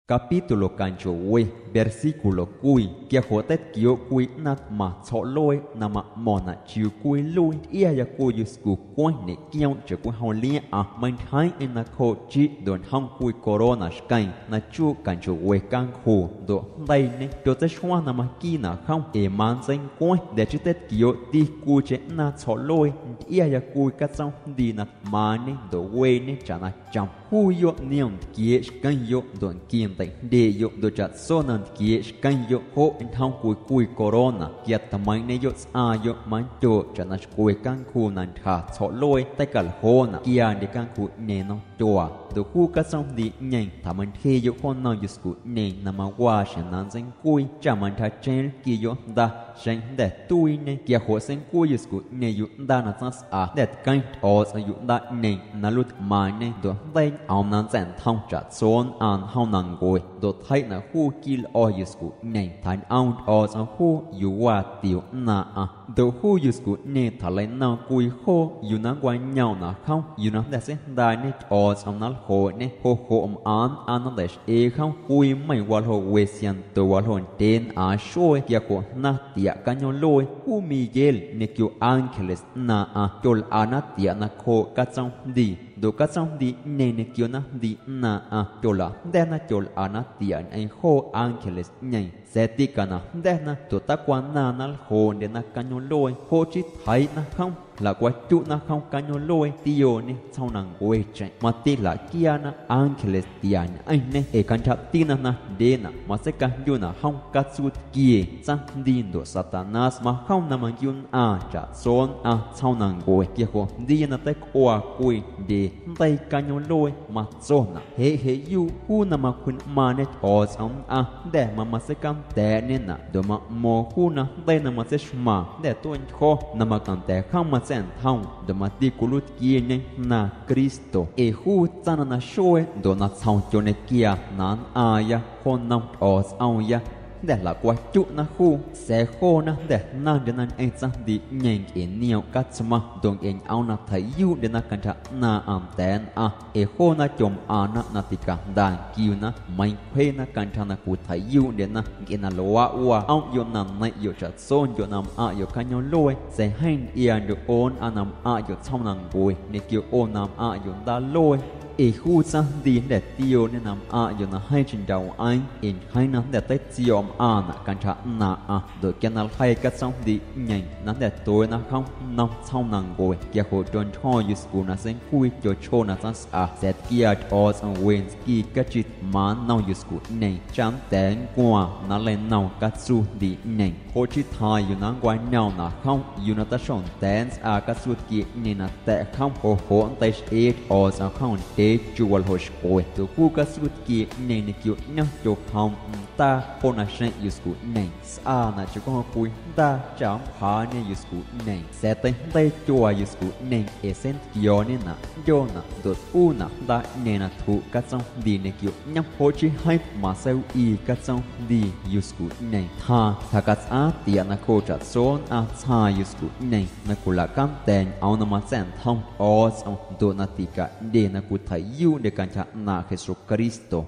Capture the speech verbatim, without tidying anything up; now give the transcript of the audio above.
Capítulo canchowe, versículo cwii. Quia joꞌ teitquiooꞌ cwii ꞌnaⁿ tꞌmaⁿ tsjo̱ꞌluee na maꞌmo̱ⁿnaꞌ chiuu cwii luii, ntyꞌiaya cwii yuscu cweⁿ ñeꞌquioomꞌ chaꞌcwijom liaaⁿꞌaⁿ, meintyjeeⁿꞌeⁿ nacjooꞌ chiꞌ ndoꞌ ñjom cwii corona xqueeⁿ na chuuꞌ canchowe cancjuu ndoꞌ jndeiiñe. Tyotseixuaⁿ na maquiinaꞌ jom ee mantseincueⁿ. Jnda̱ chii teitquiooꞌti cwiicheⁿ ꞌnaⁿ tsjo̱ꞌluee, ntyꞌiaya cwii catsoom jndii na tꞌmaaⁿñe ndoꞌ weeñe chaꞌna chom. Juu yoꞌ niom ntquieeꞌ xqueⁿyoꞌ ndoꞌ nquii nteiꞌjndyeꞌyoꞌ, ndoꞌ chaꞌtso na ntquieeꞌ xqueⁿyoꞌ joꞌ ñjom cwii cwii corona. Quia tmeiiⁿꞌñeyoꞌ tsꞌaaⁿyoꞌ mandyooꞌ chaꞌna xcwe cancjuu na ntyja tsjo̱ꞌluee teicaljoonaꞌ quiandye cancjuuꞌñeeⁿ nomtyuaa. Ndoꞌ juu catsoom jndiiꞌñeeⁿ tjameintyjeeꞌyoꞌ jo nnom yuscuꞌñeeⁿ na mawaa xjeⁿ na nntseincuii cha mantyjacheeⁿ nlquiiyoꞌ jnda xeⁿ jnda̱ tuiiñe. Quia joꞌ seincuii yuscuꞌñeeⁿ yuꞌndaa na tsaⁿsꞌa jnda̱ tqueⁿ Tyꞌo̱o̱tsꞌom yuꞌndaaꞌñeeⁿ na nluiitꞌmaaⁿñe ndoꞌ jndeii ñꞌoom na nntsa̱ꞌntjom chaꞌtso nnꞌaⁿ njomnancue. Ndoꞌ tjeiꞌnaꞌ juu quiiꞌ lꞌo̱ yuscuꞌñeeⁿ, tjañꞌoom Tyꞌo̱o̱tsꞌom juu yuu waa tio ꞌnaaⁿꞌaⁿ. Ndoꞌ juu yuscuꞌñeeⁿ tjaleinoom cwii joo yuu na nncwañoomꞌnaꞌ jom, yuu na jnda̱ seijndaañe Tyꞌo̱o̱tsꞌom na nljooꞌñe. Joꞌ joꞌ mꞌaⁿ nnꞌaⁿ na nnta̱xꞌee jom cwii meiⁿ waljo we siaⁿnto waljo ndyee nnꞌaaⁿ xuee. Quia joꞌ jnaⁿ tiaꞌ cañoomꞌluee, juu Miguel ñequio ángeles ꞌnaaⁿꞌaⁿ tyolꞌana tiaꞌ nacjooꞌ catsoom jndii. Ndoꞌ catsoom jndiiꞌñeeⁿ ñequio naⁿjndii ꞌnaaⁿꞌaⁿ tyolaꞌjnda̱na tyolꞌana tiaꞌ ñꞌeⁿ joo ángelesꞌñeeⁿ, sa̱a̱ ticanajnda̱na ndoꞌ tacwanaaⁿna nljooꞌndyena cañoomꞌluee. Joꞌ chii tjeiiꞌna jom, jlaꞌcwatyuꞌna jom cañoomꞌluee tiooñe tsjoomnancuecheⁿ. Mati jlaꞌquiaana ángeles tia ñꞌeⁿñê, ee cantyjati na najndyeenaꞌ matseicajndyunaꞌ jom catsuutquiee, tsaⁿjndii ndoꞌ Satanás, majom na manquiuꞌnnꞌaaⁿ chaꞌtso nnꞌaⁿ tsjoomnancue. Quia joꞌ jndiiya na teicꞌuaa cwii ndyee jndeii cañoomꞌluee, matsonaꞌ: Jeꞌ jeꞌ yuꞌ juu na macwjiꞌnꞌmaaⁿñe Tyꞌo̱o̱tsꞌom nnꞌaⁿ jnda̱ mamatseicannda̱a̱ꞌñenaꞌ, ndoꞌ maꞌmo̱o̱ⁿ juu najndeii na matseixmaaⁿ jnda̱ tueꞌntyjo̱ na macanda̱ jom matsa̱ꞌntjoom, ndoꞌ mati cwiluiitquieñe Jnaaⁿ Cristo. Ee juu tsaⁿ na naxuee ndoꞌ natsjom tyoñequiaa na nnꞌaaⁿya jo nnom Tyꞌo̱o̱tsꞌomya, jnda̱ jlaꞌcwatyuꞌna juu, sa̱a̱ joona jnda̱ jnaⁿndyena ñꞌeⁿ tsaⁿjndiiꞌñeeⁿ ncꞌe nioomꞌ catsmaⁿ ndoꞌ ncꞌe ñꞌoom na tjeiꞌyuuꞌndyena cantyja ꞌnaaⁿꞌaⁿ nda̱a̱ nnꞌaⁿ. Ee joona tyomꞌaⁿna na ticajnda nquiuna meiiⁿ cwjeena cantyja na cwitjeiꞌyuuꞌndyena, ncꞌe na luaaꞌ waa ꞌomꞌyoꞌ na neiⁿꞌyoꞌ chaꞌtsondyoꞌ na mꞌaⁿꞌyoꞌ cañoomꞌluee, sa̱a̱ jeeⁿ ntyꞌiaandyoꞌ ꞌo nnꞌaⁿ na mꞌaⁿꞌyoꞌ tsjoomnancue ñequio ꞌo na mꞌaⁿꞌyoꞌ ndaaluee. Ee juu tsaⁿjndii jnda̱ tiooñe na mꞌaⁿꞌyoꞌ na jeeⁿcheⁿ ndyawꞌeeⁿ, ee ñjeeⁿ na jnda̱ teitsio̱o̱ꞌ mꞌaaⁿnaꞌ cantyja ꞌnaaⁿꞌaⁿ, ndoꞌ quia na ljeii catsoom jndiiꞌñeeⁿ na jnda̱ tueeꞌna jom nnom tsjoomnancue, quia joꞌ tyontyjo̱o̱ⁿ yuscu na seincuii tyochjoo na tsaⁿsꞌa, sa̱a̱ tquiaa Tyꞌo̱o̱tsꞌom we ntsquii cachiꞌ tꞌmaaⁿ nnom yuscuꞌñeeⁿ cha nnda̱a̱ nncuaaⁿ na nleinoom catsuujndiiꞌñeeⁿ. Joꞌ chii tjaaⁿ yuu na nncwañoomꞌnaꞌ jom, yuu na taxonda̱a̱ nntsꞌaa catsuutquieꞌñeeⁿ na ta̱ꞌ jom, joꞌ joꞌ nnteixꞌee Tyꞌo̱o̱tsꞌom jom ndyee chu waljo xcwe. Ndoꞌ juu catsuutquieꞌñeeⁿ ñequio ꞌñom tyojoom ndaa joo naxeⁿꞌ yuscuꞌñeeⁿ, sꞌaanaꞌ chaꞌcwijom cwii jndaa cha nncwjaañe yuscuꞌñeeⁿ, sa̱a̱ teijndeii tyuaa yuscuꞌñeeⁿ ee seintquio̱o̱ñenaꞌ, ꞌndyoonaꞌ ndoꞌ tꞌuunaꞌ jndaaꞌñeeⁿ na tjuꞌ catsoom jndii ñequio ꞌñom. Joꞌ chii jeeⁿ tꞌmaⁿ seiwꞌii catsoom jndii yuscuꞌñeeⁿ, tjaaⁿ tjacatsꞌaaⁿ tiaꞌ nacjooꞌ chaꞌtso nnꞌaⁿ tsjaaⁿ yuscuꞌñeeⁿ na cwilaꞌcanda̱ ñꞌoom na matsa̱ꞌntjom Tyꞌo̱o̱tsꞌom ndoꞌ na ticaꞌndye na cwitjeiꞌyuuꞌndye cantyja ꞌnaaⁿꞌ Jesucristo.